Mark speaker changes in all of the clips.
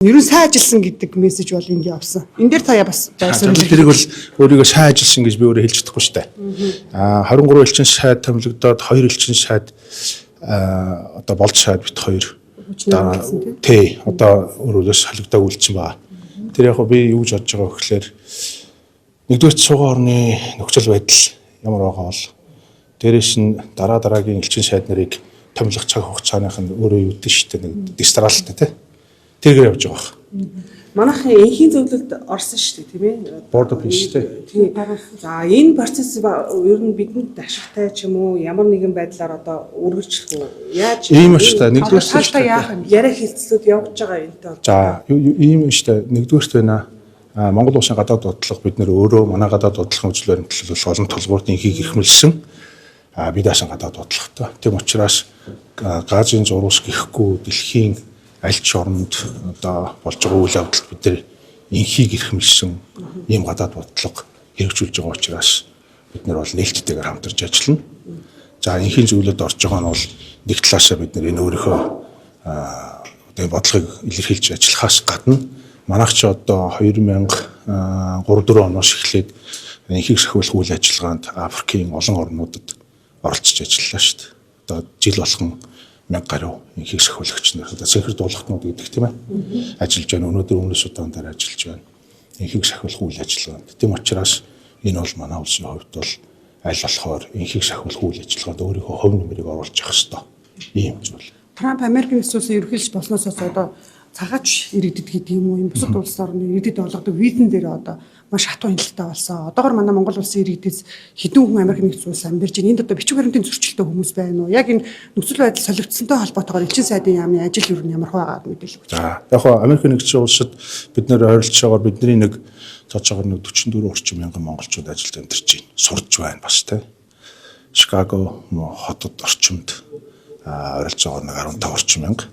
Speaker 1: Ер нь сайн ажилласан гэдэг мессеж бол энд явсан. Энэ дээр та бас байр суурь
Speaker 2: Тэрийг бол өөрийгөө сайн ажилласан гэж би өөрөө хэлж чадахгүй шүү дээ. 23 элчин сайд томилогдоод 2 элчин сайд одоо болж сайд бит хоёр тий одоо өөрөөс солигдоог үлдсэн байгаа. Тэр яг би юу гэж бодож байгаа вэ гэхээр нэгдүгээр суугаа орны нөхцөл байдал ямар байгаа бол дээрэс нь дараа дараагийн элчин сайд нарыг томилох цаг хугацааных нь өөрөө юу гэдэг шүү дээ, нэг дистралтай тий. Тэргээр явж байгаа байх.
Speaker 3: Манайхан энхийн зөвлөлд орсон шүү дээ, тийм ээ.
Speaker 2: Board of Peace тий.
Speaker 3: Тийм. За, энэ процесс ер нь бидэнд ашигтай ч юм уу, ямар нэгэн байдлаар одоо үргэлжлэх үү? Яаж
Speaker 2: Ийм шүү дээ. Нэгдүгээр
Speaker 1: цаашдаа яах юм?
Speaker 3: Яриа хэлцлүүд явж байгаа энэтэй бол.
Speaker 2: За, ийм шүү дээ. Нэгдүгээрт байна. Монгол улсын гадаад бодлого, бид нэр өөрөө манай гадаад бодлогын үзэл баримтлал бол олон тулгуурт инхийг эрхмэлсэн. Би даасан гадаад бодлоготой. Тийм учраас газын зурус гэхгүй дэлхийн аль ч оронд одоо болж байгаа үйл явдалд бид нэр инхийг эрхмэлсэн ийм гадаад бодлого хэрэгжүүлж байгаа учраас бид нар бол нээлттэйгээр хамтарч ажиллана. За, инхийн зөвлөлд орж байгаа нь бол нэг талаасаа бид нар энэ өөрийнхөө одоо бодлогыг илэрхийлж ажиллахаас гадна манайх ч одоо 2003 4 оноос эхлээд инхийг сахиулах үйл ажиллагаанд Африкийн олон орнуудад оролцож ажиллалаа шүү дээ. Одоо жил болгон 1000 гаруй инхийг сахиулагч нар, одоо цэнхэр дуулахтнууд гэдэг, тийм ээ, ажиллаж байна. Өнөөдөр Өмнөд Судан дээр ажиллаж байна. Инхийг сахиулах үйл ажиллагаанд. Тийм учраас энэ бол манай улсын хувьд бол аль болохоор инхийг сахиулах үйл ажиллагаанд өөрийнхөө хувь нэмрийг оруулж явах ёстой. Ийм зүйл.
Speaker 1: Трамп Америк нэгдсэн улсын ерөнхийлөгч болсноос хойш одоо цагаач иргэдэд гэдэг юм уу, энэ бусад улс орны иргэдэд олгодог визэн дээр одоо маш хатуу хяналттай болсон. Одоогор манай Монгол улсын иргэдээс хэдэн хүн Америк нэгдсэн улс амьдарч байна? Энд одоо бичиг баримтын зөрчилтэй хүмүүс байна уу? Яг энэ нөхцөл байдал солигдсонтой холбоотойгоор элчин сайдын яамны ажил ер нь ямар байгааг мэдээлэл өгч.
Speaker 2: За, яг хаа Америк нэгдсэн улсад бид нэр ойролцоогоор бидний нэг тооцоогоор нэг 44 орчим мянган монголчууд ажилд амьдарч байна. Сурж байна бас тий. Чикаго хотод орчимд ойролцоогоор нэг 15 орчим мянга.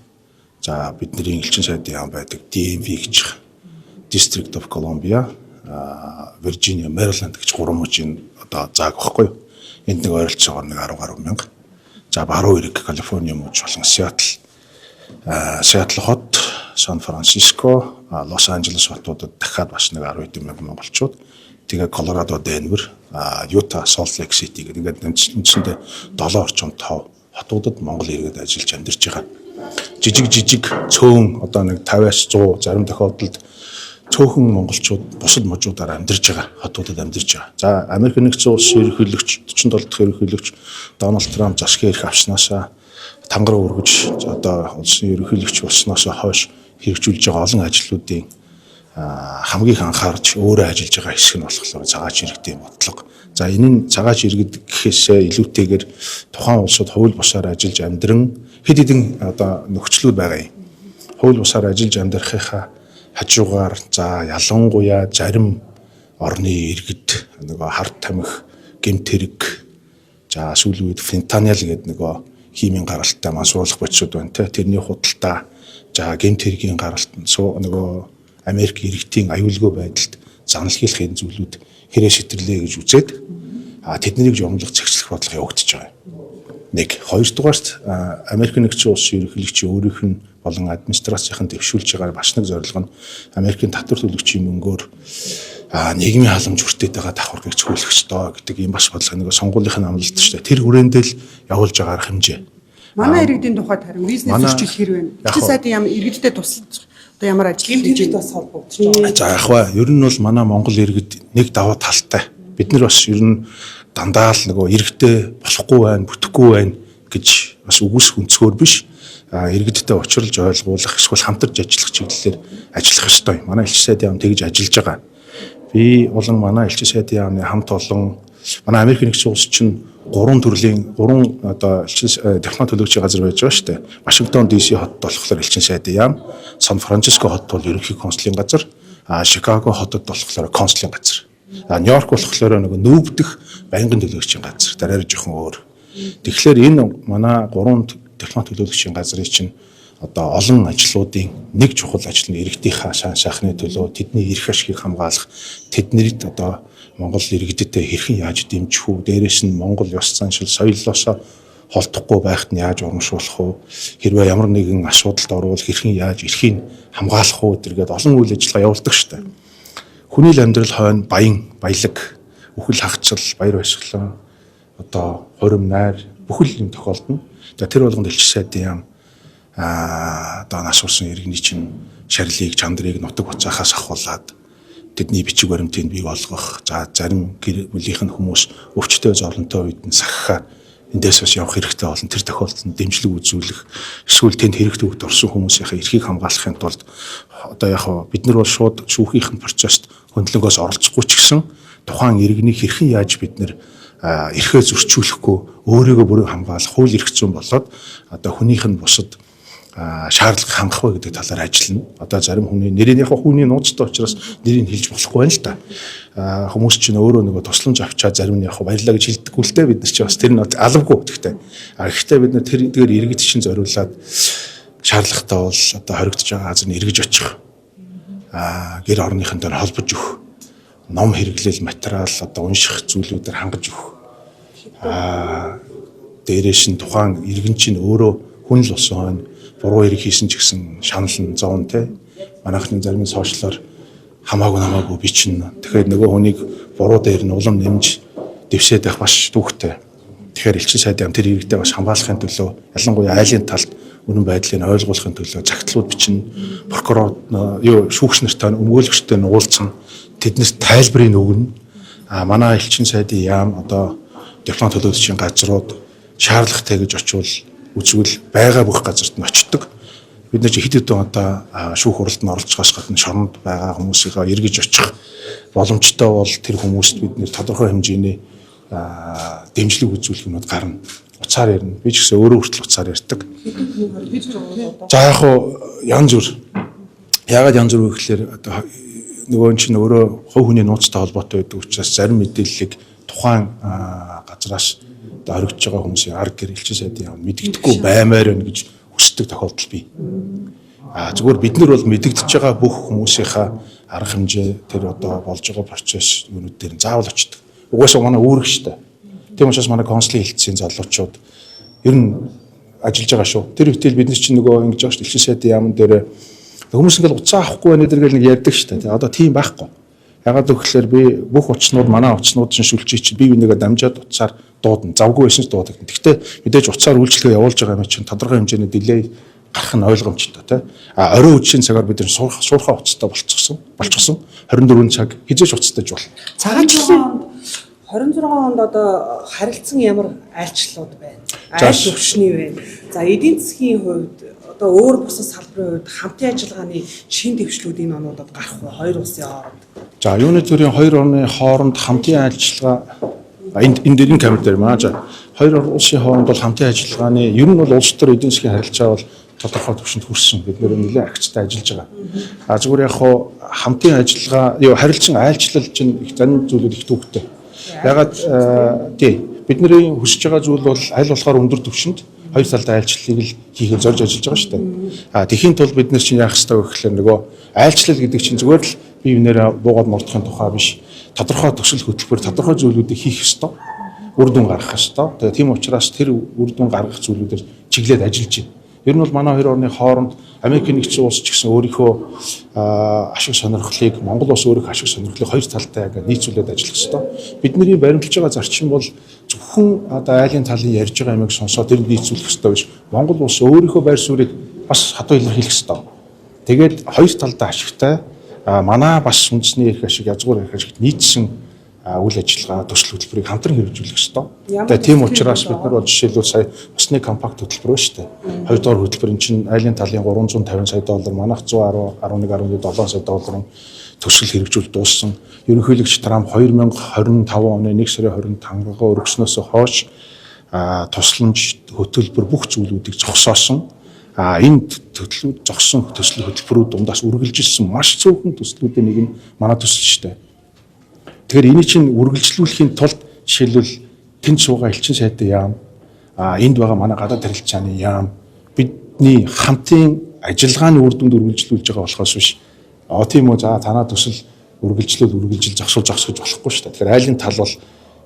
Speaker 2: За, бидний элчин сайдын яам байдаг DMV гэж District of Columbia, Virginia, Maryland гэж гурван мужийн одоо зааг багхгүй юу? Энд нэг ойролцоогоор нэг 10 гаруй мянга. За, баруун эрэг Калифорни муж болон Сиэтл, Сиэтл хот, Сан Франциско, Лос Анжелес хотуудад дахиад бас нэг 10 хэдэн мянган монголчууд. Тэгээ Колорадо, Денвер, Юта, Солт Лейк Сити гэдэг ингээд үндсэндээ 7 орчим тов хотуудад монгол иргэд ажиллаж амьдарч байгаа. Жижиг жижиг цөөн одоо нэг 50-аас 100, зарим тохиолдолд цөөхөн монголчууд бусад мужуудаар амьдарч байгаа, хотуудад амьдарч байгаа. За, Америк нэгдсэн улсын ерөнхийлөгч, 47 дахь ерөнхийлөгч Дональд Трамп засгийн эрх авснаасаа, тангар өргөж одоо улсын ерөнхийлөгч болсноос хойш хэрэгжүүлж байгаа олон ажлуудын хамгийн их анхаарч өөрөө ажиллаж байгаа хэсэг нь болохоор цагаач иргэдийн бодлого. За, энэ нь цагаач иргэд гэхээсээ илүүтэйгээр тухайн улсад хууль бусаар ажиллаж амьдран хэд хэдэн одоо нөхцлүүд байгаа юм. Хууль бусаар ажиллаж амьдрахынхаа хажуугаар, за, ялангуяа зарим орны иргэд нөгөө хар тамхи, гэмт хэрэг, за, сүүлийн үед фентанил гэдэг нөгөө химийн гаралтай мансууруулах бодисууд байна те. Тэрний худалдаа, за, гэмт хэргийн гаралт, нөгөө Америк иргэдийн аюулгүй байдалд заналхийлах энэ зүйлүүд хэрэг шитэрлээ гэж үзээд тэднийг жомлох, зэгцлэх бодлого явагдаж байгаа юм. Нэг, хоёрдугаарт Америк нэгдсэн улсын ерөнхийлөгчийн өөрийнх нь болон администрацийн дэвшүүлж байгаа бас нэг зорилго нь Америкийн татвар төлөгчийн мөнгөөр нийгмийн халамж хүртээд байгаа давхаргыг цөөлөх ёстой гэдэг ийм бас бодлого, нэг сонгуулийн амлалт шүү дээ. Тэр хүрээндээ л явуулж байгаа арга хэмжээ.
Speaker 1: Манай иргэдийн тухайд харин бизнес зөрчил хэр байна? Элчин сайдын яам иргэдтэй тусалж одоо ямар ажил
Speaker 3: Гэмт
Speaker 1: хийж
Speaker 3: хэрэгт
Speaker 1: байна?
Speaker 3: бас холбогдож байгаа.
Speaker 2: За, яг ба ер нь бол манай Монгол иргэд нэг давуу талтай. Бид нар бас ер нь дандаа л нөгөө иргэдээ болохгүй байна, бүтэхгүй байна гэж бас үгүйсэх өнцгөр биш. Иргэдтэй учралж ойлгуулах эсвэл хамтарч ажиллах чиглэлээр ажиллах ёстой. Манай элчин сайдын яам тэгж ажиллаж байгаа. Би болон манай элчин сайдын яамны хамт олон, манай Америк нэгдсэн улс чинь гурван төрлийн, гурван одоо элчин дипломат төлөөлөгчийн газар байж байгаа шүү дээ. Вашингтон DC хотод болохоор элчин сайдын яам, Сан Франциско хотод бол ерөнхий консулын газар, Чикаго хотод болохоор консулын газар. Нью-Йорк болохоор нөгөө нүүбдэх байнгын төлөөлөгчийн газар. Дараараа жоохон өөр. Тэгэхээр энэ манай гурван дипломат төлөөлөгчийн газрыг чинь одоо олон ажлуудын нэг чухал ажил нь иргэдийнхаа сайн сайхны төлөө, тэдний эрх ашигыг хамгаалах, тэднэрт одоо Монгол иргэдтэй хэрхэн яаж дэмжих үү, дээрэс нь Монгол ёс заншил соёлоосоо холдохгүй байхад нь яаж урамшуулах вэ? Хэрвээ ямар нэгэн асуудалд орвол хэрхэн яаж эрхийг хамгаалах уу гэдэргээд олон үйл ажиллагаа явуулдаг шүү дээ. Хүний л амьдрал хойно баян, баялаг, үхэл хагцал, баяр баясгалан, одоо хурим найр бүхэл юм тохиолдно. За тэр болгонд элчин сайдын яам одоо нас урсан иргэний чинь шарилыг, чандрыг нутаг буцаахаас ахуулаад тэдний бичиг баримтыг бий болгох. За зарим гэр бүлийнх нь хүмүүс өвчтөй зовлонтой үед нь сахихаар эндээс бас явах хэрэгтэй болно. Тэр тохиолдолд дэмжлэг үзүүлэх, эсвэл тэнд хэрэгтэй хөвгт орсон хүмүүсийнхээ эрхийг хамгаалахын тулд одоо яг бид нар бол шууд шүүхийнхэн процесст хөндлөнгөөс оролцохгүй ч гэсэн тухайн иргэнийг хэрхэн яаж бид нар эрхээ зөрчүүлэхгүй өөрийгөө бүрэн хамгаалах хууль эрх зүйн болоод одоо хүнийх нь бусад шаардлага хангах вэ гэдэг талаар ажиллана. Одоо зарим хүний нэрийг яг хүний нууцтай учраас нэрийг хэлж болохгүй байна л да. Хүмүүс чинь өөрөө нөгөө тусламж авчаад зарим нь яг баярлаа гэж хэлдэггүй л дээ, бид нар чи бас тэр нь алавгүй гэхдээ. Гэхдээ бид нар тэр эдгээр иргэд чинь зориулаад шаардлагатай бол одоо хоригдож байгаа газар нь эргэж очих. Гэр орныхонтой холбож өгөх. Ном хэрэглэл материал одоо унших зүйлүүдээр хангаж өгөх. Дээрээс нь тухайн иргэн чинь өөрөө хүн л болсон хойно буруу хэрэг хийсэн ч гэсэн шанал нь зовно те. Манайхны зарим сошиалор хамаагүй намаагүй би чинь. Тэгэхээр нөгөө хүнийг буруу дээр нь улам нэмж дэвшээд байх бас түүхтэй. Тэгэхээр элчин сайд ям тэр иргэдээ бас хамгаалахын төлөө ялангуяа айлын талд үнэн байдлыг ойлгуулахын төлөө загтлууд бичнэ. Прокурор юу шүүгч нартай өмгөөлөгчтэй нь уулзна. Тэднэрт тайлбарыг өгнө. Манай элчин сайдын яам одоо дипломат төлөөлөгчийн газрууд шаардлагатай гэж очивол үзвэл байгаа бүх газарт нь очдог. Бид нар хэд хэдэн одоо шүүх хуралд нь оролцохоос гадна шоронд байгаа хүмүүсийгаа эргэж очих боломжтой бол тэр хүмүүст бид нэр тодорхой хэмжээний дэмжлэг үзүүлэх юмуд гарна. Уцаар ярина. Би ч гэсэн өөрөө хүртэл уцаар ярьдаг. За яг хуу янз бүр. Яагаад янз бүр вэ гэхээр одоо нөгөө чинь өөрөө хувь хүний нууцтай холбоотой байдаг учраас зарим мэдээллийг тухайн газраас одоо хоригдож байгаа хүмүүсийн ар гэр элчин сайдын яам мэдэгдэхгүй баймаар байна гэж хүсдэг тохиолдол бий. Зүгээр бид нар бол мэдэгдэж байгаа бүх хүмүүсийнхаа арга хэмжээ тэр одоо болж байгаа процесс юунууд дээр нь заавал очдог. Угаасаа манай үүрэг шүү дээ. Тийм учраас манай консулын хэлтсийн залуучууд ер нь ажиллаж байгаа шүү. Тэр үтэл бид нар чинь нөгөө ингэж байгаа шүү. Элчин сайдын яамн дээр хүмүүс ингээл уцаа авахгүй байна гэдэг нэг ярьдаг шүү дээ. Одоо тийм байхгүй. Ягаад гэвэл би бүх утаснууд манай утаснууд чинь шүлжээ чинь бие бинийгээ дамжаад утсаар дуудана. Завгүй байсан ч дуудаг. Гэхдээ мэдээж утсаар үйлчилгээ явуулж байгаа юм чинь тодорхой хэмжээний delay гарах нь ойлгомжтой тий. Оройн үдшийн цагаар бид нар суурхаа утастай болчихсон. 24 цаг хизээч утастайж болно.
Speaker 1: Цагаачлалын
Speaker 3: 26 онд одоо харилцан ямар айлчлалууд байна? Айл төвшний байна. За эдийн засгийн хувьд одоо өөр бусад салбарын хувьд хамтын ажиллагааны шин дэвшлүүд энэ онуудад гарах уу? Хоёр улсын хооронд.
Speaker 2: За юуны төрийн хоёр орны хооронд хамтын ажиллагаа энд энэ камер дээр маа. За хоёр улсын хооронд бол хамтын ажиллагааны ер нь бол улс төр эдийн засгийн харилцаа бол тодорхой түвшинд хүрсэн. Бид нэр нэлээд агцтай ажиллаж байгаа. Зүгээр яг хуу хамтын ажиллагаа юу харилцан айлчлал чинь их зарим зүйлүүд их төвхтэй. Ягаад тий бидний хүсэж байгаа зүйл бол аль болохоор өндөр түвшинд хоёр талдаа айлчлалыг л хийхээр зорж ажиллаж байгаа шүү дээ. Тэхийн тулд бид нар чинь яах ёстой вэ гэхээр нөгөө айлчлал гэдэг чинь зүгээр л бие биенээрээ буугаад мурдахын тухай биш. Тодорхой төсөл хөтөлбөр, тодорхой зүйлүүдийг хийх ёстой. Үр дүн гаргах ёстой. Тэгээ тийм учраас тэр үр дүн гаргах зүйлүүдээр чиглээд ажиллаж байна. Ер нь бол манай хоёр орны хооронд Америк нэгдсэн улс ч гэсэн өөрийнхөө ашиг сонирхлыг, Монгол улс өөрийнхөө ашиг сонирхлыг хоёр талтай ингээд нийцүүлээд ажиллах ёстой. Бидний баримталж байгаа зарчим бол зөвхөн одоо айлын талын ярьж байгаа юмыг сонсоод тэр нийцүүлэх ёстой биш. Монгол улс өөрийнхөө байр суурийг бас хатуу илэрхийлэх ёстой. Тэгээд хоёр талдаа ашигтай манай бас үндэсний эрх ашиг, язгуур эрх ашигт нийцсэн үйл ажиллагаа төсөл хөтөлбөрийг хамтран хэрэгжүүлэх ёстой. Тэгээ тийм учраас бид нар бол жишээлбэл сая усны компакт хөтөлбөр байна шүү дээ. Хоёрдугаар хөтөлбөр энэ чинь айлын талын 350 сая доллар, манайх 110 11.7 сая долларын төсөл хэрэгжүүл дууссан. Ерөнхийлөгч Трамп 2025 оны 1 сарын 25-нд өргөснөөс хойш тусламж хөтөлбөр бүх зүйлүүдийг зогсоосон. Энэ төслүүд зогссон төсөл хөтөлбөрүүд дундаас үргэлжилсэн маш цөөхөн төслүүдийн нэг нь манай төсөл шүү дээ. Тэгэхээр энийг чинь үргэлжлүүлэхийн тулд жишээлбэл тэнд суугаа элчин сайдын яам, энд байгаа манай гадаад харилцааны яам бидний хамтын ажиллагааны үр дүнд үргэлжлүүлж байгаа болохоос биш. Тийм үү, за танаа төсөл үргэлжлүүл үргэлжил зогсуул зогсгож болохгүй шүү дээ. Тэгэхээр айлын тал бол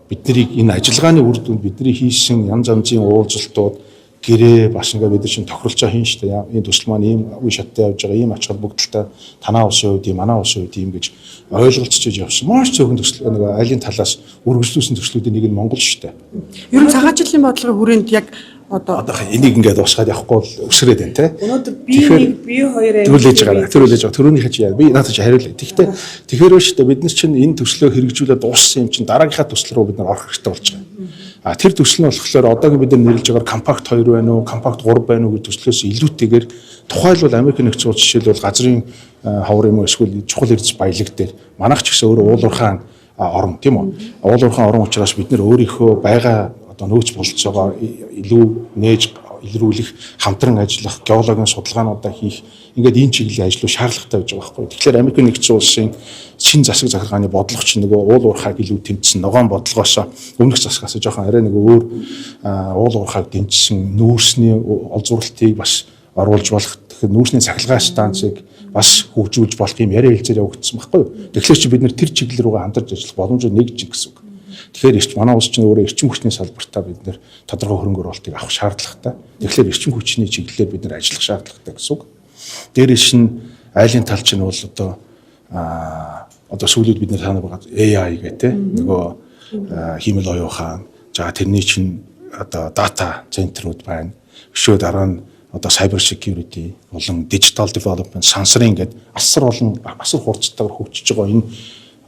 Speaker 2: Биднийг энэ ажиллагааны үр дүнд бидний хийсэн янз янзын уулзалтууд, гэрээ бас ингээд бид нар чинь тохиролцоо хийн штэ. Энэ төсөл маань ийм үе шаттай явж байгаа, ийм ач холбогдолтой, танаа улсын хувьд ийм, манай улсын хувьд ийм гэж ойлголцож явсан. Маш цөөхөн төсөл нэг айлын талаас үргэлжлүүлсэн төслүүдийн нэг нь Монгол штэ.
Speaker 1: Ер нь цагаачлалын бодлогын хүрээнд яг одоо
Speaker 2: энийг ингээд уусгаад явахгүй бол өсрээд байна те.
Speaker 3: Өнөөдөр би 1 би 2
Speaker 2: төрүүлээж байгаа. Төрүүлээж байгаа. Төрөөнийхээ чи яа. Би надад чи хариулъя. Тэгэхдээ тэгэхээр шүү дээ, бид нар чинь энэ төслөө хэрэгжүүлээд дууссан юм чинь дараагийнхаа төсөл рүү бид нар орох хэрэгтэй болж байгаа. А тэр төсөл нь болохоор одоогийн бид нар нэрлэж байгаа Compact 2 байна уу, Compact 3 байна уу гэдэг төслөөс илүүтэйгээр тухайлбал Америк нэгдсэн улс жишээлбэл газрын ховор юм уу эсвэл чухал эрдэс баялаг дээр манайх ч гэсэн өөрөө уулуурхаан орон, тийм үү? Уулуурхаан орон учраас бид нар өөрийнхөө байгаа одоо нөөц бололцоогоо илүү нээж илрүүлэх, хамтран ажиллах, геологийн судалгаануудаа хийх, ингээд энэ чиглэлийн ажлууд шаардлагатай байж байгаа байхгүй. Тэгэхээр Америк нэгдсэн улсын шин засаг захиргааны бодлого чинь нөгөө уул уурхайг илүү тэмцсэн ногоон бодлогоос өмнөх засгаас жоохон арай нэг өөр уул уурхайг дэмжсэн, нүүрсний олзуурлтыг бас оруулж болох, тэгэхээр нүүрсний цахилгаан станцыг бас хөгжүүлж болох юм яриа хэлцээр явагдсан байхгүй юу. Тэгэхээр чи бид нэр тэр чиглэл рүүгээ хамтарч ажиллах боломжтой нэгж гэсэн үг. Тэгэхээр манай улс чинь өөрөө эрчим хүчний салбартаа бид нэр тодорхой хөрөнгө оруулалтыг авах шаардлагатай. Тэгэхээр эрчим хүчний чиглэлээр бид нэр ажиллах шаардлагатай гэсэн үг. Дээрээс нь айлын тал чинь бол одоо одоо сүүлүүд бид нэр та нар байгаа AI гэх те нөгөө хиймэл оюун ухаан, за тэрний чинь одоо data center үүд байна. Өшөө дараа нь одоо cyber security болон digital development, сансрын ингээд асар олон асар хурцтайгаар хөгжиж байгаа энэ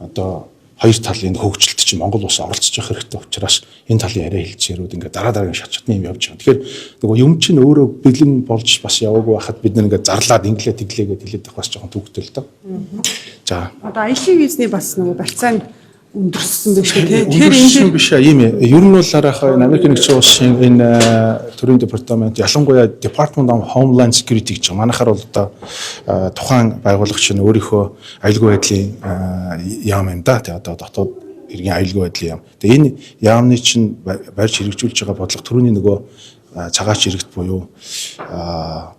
Speaker 2: одоо хоёр талын хөгжилт чинь Монгол улс оролцож явах хэрэгтэй учраас энэ талын яриа хэлцээрүүд ингээд дараа дараагийн шат шатны юм явж байгаа. Тэгэхээр нөгөө юм чинь өөрөө бэлэн болж бас яваагүй байхад бид нар ингээд зарлаад инглээ тэглээ гэдээ хэлээд байх бас жоохон төвөгтэй л доо. За
Speaker 1: одоо аялын визний бас нөгөө барьцаанд өндөрссөн байх шүү дээ.
Speaker 2: Тэгэхээр энэ биш аа ийм ер нь бол арайхаа энэ Америк нэгдсэн улсын энэ төрийн департамент, ялангуяа Department of Homeland Security гэж манайхаар бол одоо тухайн байгууллага чинь өөрийнхөө аюулгүй байдлын яам юм да. Тэгээ одоо дотоод иргэн аюулгүй байдлын яам. Тэгээ энэ яамны чинь барьж хэрэгжүүлж байгаа бодлого түрүүний нөгөө цагаач иргэд буюу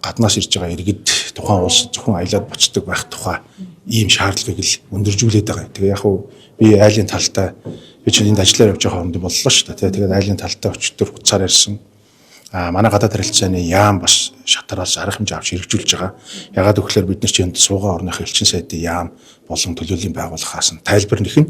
Speaker 2: гаднаас ирж байгаа иргэд тухайн улс зөвхөн аялаад бочдог байх тухай ийм шаардлагыг л өндөржүүлээд байгаа. Тэгээ яг хуу би айлын талтай, би чинь энд ажиллаар явж байгаа хооронд боллоо шүү дээ. Тэгээд айлын талтай өчтөр утсаар ярьсан. А манай гадаад харилцааны яам бас шатараас арга хэмжээ авч хэрэгжүүлж байгаа. Ягаад гэвэл бид нар чинь энд суугаа орныхоо элчин сайдын яам болон төлөөллийн байгууллагаас нь тайлбар нэхэн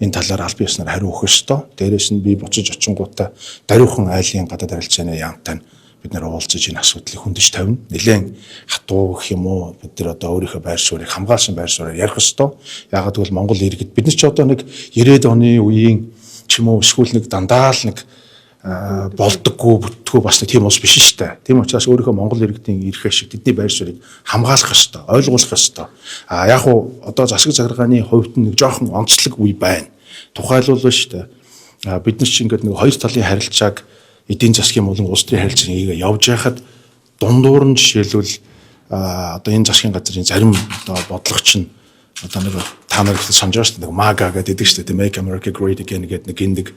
Speaker 2: энэ талаар аль биеснээр хариу өгөх ёстой. Дээрээс нь би буцаж очингуудаа даруйхан айлын гадаад харилцааны яамтай нь бид нэр уулзаж энэ асуудлыг хөндөж тавина. Нилээн хатуу гэх юм уу, бид нар одоо өөрийнхөө байр суурийг хамгаалсан байр суураар ярих ёстой. Ягаад гэвэл Монгол иргэд бид нар ч одоо нэг 90-ад оны үеийн ч юм уу эсвэл нэг дандаа л нэг болдоггүй бүтдэггүй бас нэг тийм улс биш шүү дээ. Тийм учраас өөрийнхөө Монгол иргэдийн эрх ашиг, тэдний байр суурийг хамгаалах ёстой, ойлгуулах ёстой. А яг уу одоо засаг захиргааны хувьд нэг жоохон онцлог үе байна. Тухайлбал шүү дээ. Бид нар чинь ингээд нэг хоёр талын харилцааг эдийн засгийн болон улс төрийн харилцааг явж байхад дундуур нь жишээлбэл одоо энэ засгийн газрын зарим одоо бодлого чинь одоо нэг та нар их санаж байгаа шүү дээ. Нэг MAGA гэдэг шүү дээ. Make America Great Again гэдэг нэг энэ нэг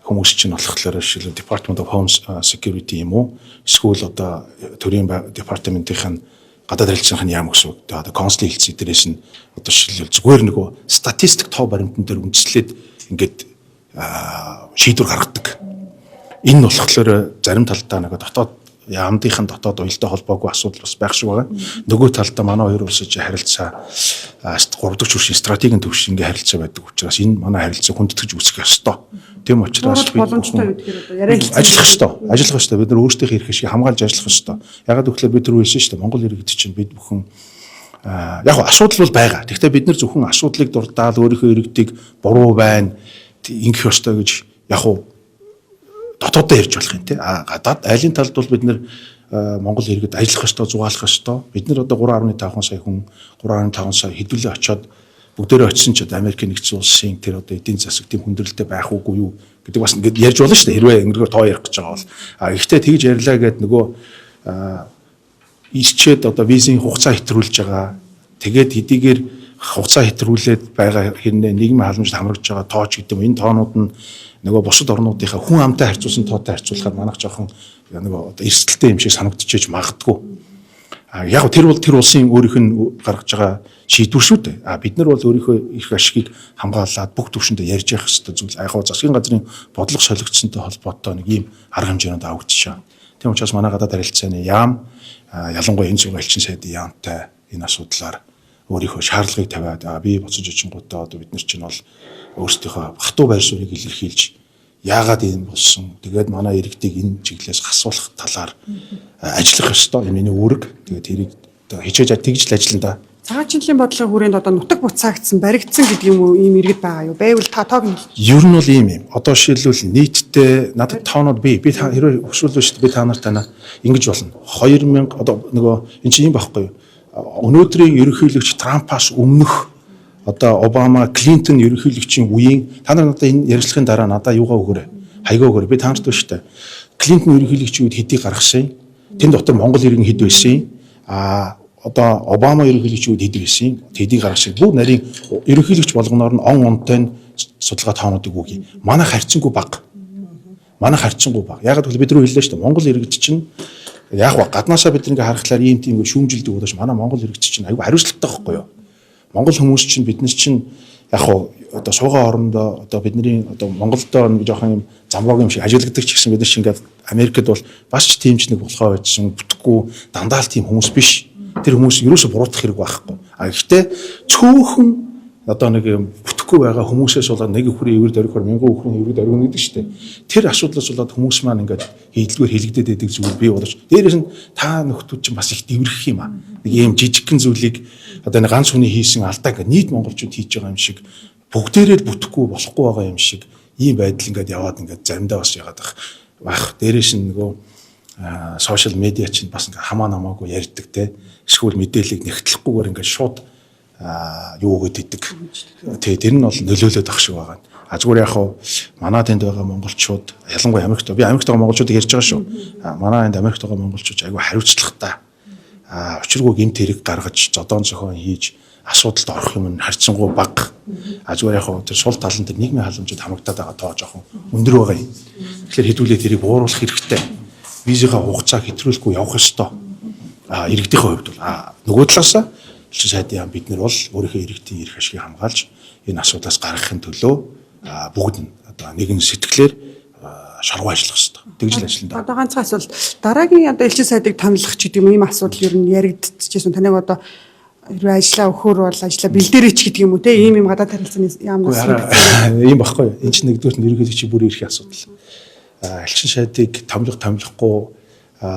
Speaker 2: хүмүүс чинь болохоор жишээлбэл Department of Home Security юм уу эсвэл одоо төрийн департаментийн гадаад харилцааны яам гэсэн үг. Тэгээ одоо консулын хэлцээ дээрээс нь одоо жишээлбэл зүгээр нөгөө статистик тоо баримтан дээр үндэслээд ингээд шийдвэр гаргадаг. Энэ нь болохоор зарим талдаа нөгөө дотоод яамдынхын дотоод уялдаа холбоогүй асуудал бас байх шиг байгаа. Нөгөө талдаа манай хоёр улсын харилцаа 3 дахь түвшин стратегийн түвшин ингээ харилцаа байдаг учраас энэ манай харилцааг хүндэтгэж үүсгэх ёстой. Тийм учраас
Speaker 1: бид боломжтой гэдгээр одоо яриа
Speaker 2: ажиллах ёстой. Ажиллах ёстой. Бид нар өөрсдийнхээ эрх ашиг хамгаалж ажиллах ёстой. Ягаад гэвэл бид түрүү хэлсэн шүү дээ. Монгол иргэд чинь бид бүхэн яг асуудал бол байгаа. Гэхдээ бид нар зөвхөн асуудлыг дурдаал өөрийнхөө иргэдийг буруу байна, ингэх ёстой гэж яг уу дотоодоо ярьж болох юм тий. А гадаад айлын талд бол бид нэр Монгол иргэд ажиллах ёстой, зугаалах ёстой. Бид нар одоо 3.5 сая хүн, 3.5 сая хэдүүлээ очиод бүгдээрээ очисон ч одоо Америкийн нэгдсэн улсын тэр одоо эдийн засаг тийм хүндрэлтэй байх уугүй юу гэдэг бас ингээд ярьж болно шүү дээ. Хэрвээ ингэргээр тоо ярих гэж байгаа бол. А гэхдээ тэгж ярьлаа гэд нөгөө ирчээд одоо визийн хугацаа хэтрүүлж байгаа. Тэгээд хэдийгээр хугацаа хэтрүүлээд байгаа хэрнээ нийгмийн халамжид хамрагдж байгаа тооч гэдэг юм. Энэ тоонууд нь нөгөө бусад орнуудынхаа хүн амтай харьцуулсан тоотой харьцуулахад манайх жоохон нөгөө одоо эрсдэлтэй юм шиг санагдчихэж магадгүй. Яг тэр бол тэр улсын өөрийнх нь гаргаж байгаа шийдвэр шүү дээ. А бид нар бол өөрийнхөө эрх ашигыг хамгаалаад бүх төвшөндөө ярьж явах ёстой зүйл. Яг гоо засгийн газрын бодлого солигдсонтой холбоотой нэг ийм арга хэмжээнүүд авагдчихаа. Тийм учраас манай гадаад харилцааны яам, ялангуяа энэ зүүн элчин сайдын яамтай энэ асуудлаар өөрийнхөө шаардлагыг тавиад би буцаж очингуудаа одоо бид нар чинь бол өөрсдийнхөө хатуу байр суурийг илэрхийлж яагаад ийм болсон, тэгээд манай иргэдийг энэ чиглэлээс хасуулах талаар ажиллах ёстой. Энэ миний үүрэг. Тэгээд тэрийг хичээж тэгж л ажиллана да.
Speaker 1: Цагаачлалын бодлогын хүрээнд одоо нутаг буцаагдсан, баригдсан гэдэг юм уу, ийм иргэд байгаа юу? Байвал та тоог нь.
Speaker 2: Ер нь бол ийм юм. Одоо жишээлбэл нийтдээ надад тоонууд би та хэрвээ хүсвэл шүү дээ, би та нарт тана ингэж болно. 2000 одоо нөгөө эн чинь юм байхгүй юу? Өнөөдрийн ерөнхийлөгч Трампаас өмнөх одоо Обама, Клинтон ерөнхийлөгчийн үеийн та нар надад энэ ярилцлагын дараа надаа юугаа өгөөрэй. Хаягаа өгөөрэй. Би та нарт шүү дээ. Клинтон ерөнхийлөгчийн үед хэдийг гаргасан? Тэн дотор Монгол иргэн хэд байсан? А одоо Обама ерөнхийлөгчийн үед хэд байсан? Тэдийг гаргасан. Бүр нарийн ерөнхийлөгч болгоноор нь он онтой нь судалгаа тоонуудыг үгүй. Манай харьцангуй бага. Манай харьцангуй бага. Яг гэвэл бид рүү хэллээ шүү дээ. Монгол иргэд чинь яг ба гаднаасаа бид ингээ харахлаар ийм тийм шүүмжилдэг болооч манай Монгол иргэд чинь айгүй хариуцлагатай байхгүй юу? Монгол хүмүүс чинь биднес чинь яг хуу одоо суугаа орондоо одоо бидний одоо Монголдоо нэг жоохон юм замбааг юм шиг ажигладаг ч гэсэн бид нар чинь ингээд Америкт бол бас ч тийм ч нэг болохоо байжсан бүтэхгүй дандаа л тийм хүмүүс биш. Тэр хүмүүс ерөөсө буруутах хэрэг байхгүй. А гэхдээ цөөхөн одоо нэг юм бүтэхгүй байгаа хүмүүсээс болоод нэг өхрийн эвэр дөрөхөр мянган өхрийн эвэр дөргөн гэдэг шүү дээ. Тэр асуудлаас болоод хүмүүс маань ингээд хийдэлгээр хэлэгдээд байдаг зүйл бий болж. Дээрээс нь та нөхдүүд чинь бас их дэврэх юм а. Нэг ийм жижигхэн зүйлийг одоо нэг ганц хүний хийсэн алдаа ингээд нийт монголчууд хийж байгаа юм шиг бүгдээрээ л бүтэхгүй болохгүй байгаа юм шиг ийм байдал ингээд яваад ингээд заримдаа бас яагаад байх. Дээрээс нь нөгөө сошиал медиа чинь бас ингээд хамаа намаагүй ярьдаг те. Эсвэл мэдээллийг нэгтлэхгүйгээр ингээд шууд юу өгöd идэг. Тэ тэр нь бол нөлөөлөд ах шиг байгаа. А зүгээр яг хав манай тэнд байгаа монголчууд ялангуяа Америкт би Америкт байгаа монголчуудыг ярьж байгаа шүү. Манай энд Америкт байгаа монголчууд айгүй хариуцлагатай. Учиргүй гэмт хэрэг гаргаж зодоон зохион хийж асуудалд орох юм нь харьцангуй бага. А зүгээр яг хав тэр сул талан дээр нийгмийн халамжид хамагдаад байгаа тоо жоохон өндөр байгаа юм. Тэгэхээр хэдүүлээ тэрийг бууруулах хэрэгтэй. Визийнхаа хугацааг хэтрүүлэхгүй явах ёстой. Иргэдийнхээ хувьд бол нөгөө талаасаа элчин сайдын яам бид нар бол өөрийнхөө иргэдийн эрх ашигыг хамгаалж энэ асуудлаас гаргахын төлөө бүгд нь одоо нэгэн сэтгэлээр шоргуу ажиллах ёстой. Тэгж л ажиллана да.
Speaker 1: Одоо ганцхан асуулт. Дараагийн одоо элчин сайдыг томилох ч гэдэг юм ийм асуудал ер нь яригдчихсэн. Таныг одоо хэрвээ ажиллаа өгөхөр бол ажиллаа бэлдээрэй ч гэдэг юм уу те ийм юм гадаад харилцааны яамнаас
Speaker 2: ийм багхгүй. Энэ чинь нэгдүгээр нь ерөнхийлөгчийн бүр эрхийн асуудал. Элчин сайдыг томилох томилохгүй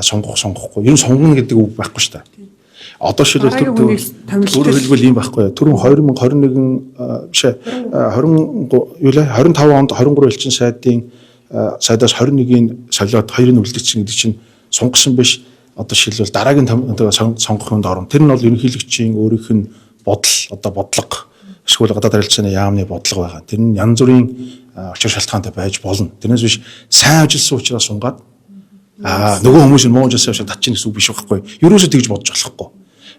Speaker 2: сонгох сонгохгүй. Ер нь сонгоно гэдэг үг байхгүй шүү дээ. Одоо шилбэл өөрөөр хэлбэл ийм байхгүй. Түрүүн 2021 биш 20 юу лээ 25 онд 23 элчин сайдын сайдаас 21-ийн солиод 2-ыг үлдчихсэн гэдэг чинь сунгасан биш. Одоо шилбэл дараагийн сонгох юмд орно. Тэр нь бол ерөнхийлөгчийн өөрийнх нь бодол одоо бодлого эсвэл гадаад харилцааны яамны бодлого байгаа. Тэр нь янз бүрийн учир шалтгаантай байж болно. Тэрнээс биш сайн ажилласан учраас сунгаад нөгөө хүмүүс нь муу ажилласан учраас татчих гэсэн үг биш байхгүй. Ерөөсөө тэгж бодож болохгүй.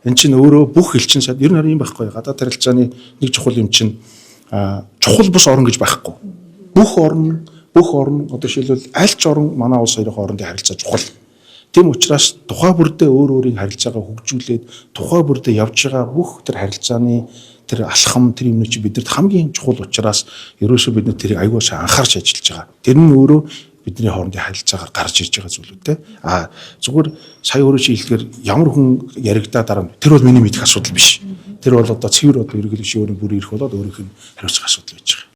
Speaker 2: Энд чинь өөрөө бүх элчин сайд ер нь харин юм байхгүй. Гадаад харилцааны нэг чухал юм чинь чухал бус орн гэж байхгүй. Бүх орн одоо жишээлбэл аль ч орн манай улс хоёрын хоорондын харилцаа чухал. Тийм учраас тухай бүрдээ өөр өөрийн харилцаагаа хөгжүүлээд тухай бүрдээ явж байгаа бүх тэр харилцааны тэр алхам тэр юмны чинь бидэрт хамгийн чухал учраас ерөөсөө бид нар тэрийг аягүй сайн анхаарч ажиллаж байгаа. Тэр нь өөрөө бидний хоорондын харилцаагаар гарч ирж байгаа зүйлүүд те. А зүгээр сая өөрөө чи хэлдгээр ямар хүн яригдаа дараа тэр бол миний мэдэх асуудал биш. Тэр бол одоо цэвэр одоо ерөнхийлөгчийн өөрийн бүр ирэх болоод өөрийнх нь хариуцах асуудал байж байгаа.